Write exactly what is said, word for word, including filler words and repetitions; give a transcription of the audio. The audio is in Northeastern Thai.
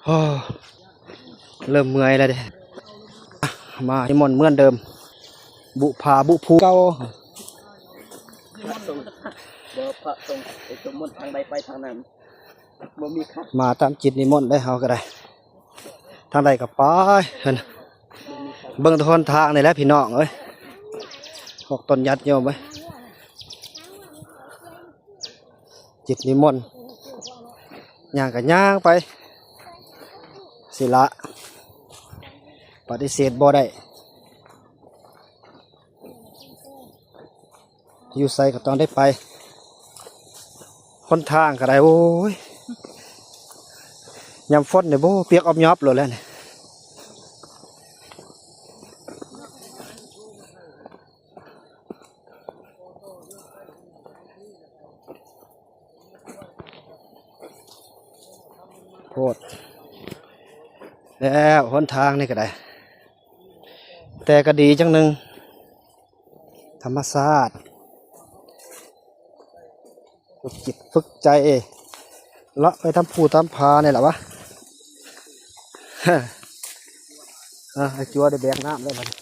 โอ้ เริ่มเมื่อยแล้วเด้ มานิมนต์เหมือนเดิม บุพาบุภูเก่า เดี๋ยวพระสงฆ์ไปสวดมนต์ทางใดไปทางนั้น บ่มีครับ มาตามจิตนิมนต์ได้เฮาก็ได้ ทางใดก็ไปเพิ่น เบิ่งแต่หนทางนี่แหละพี่น้องเอ้ย พวกตนญาติโยมเอ้ย จิตนิมนต์ ย่างก็ย่างไป สิละ ปฏิเสธบ่ได้ อยู่ไสก็ต้องได้ไป หนทางก็ได้ โอ้ย ยามฝนนี่ โบ้ เปียกอบยอบโลดแหละนี่ โพด แล้วหนทางนี่ก็ได้ แต่ก็ดีจังหนึ่ง ธรรมชาติ ฝึกจิตฝึกใจ เลาะไปตามภูตามผานี่แหละวะ อ่ะ ไอ้จัวได้แบกน้ำแล้วบัดนี้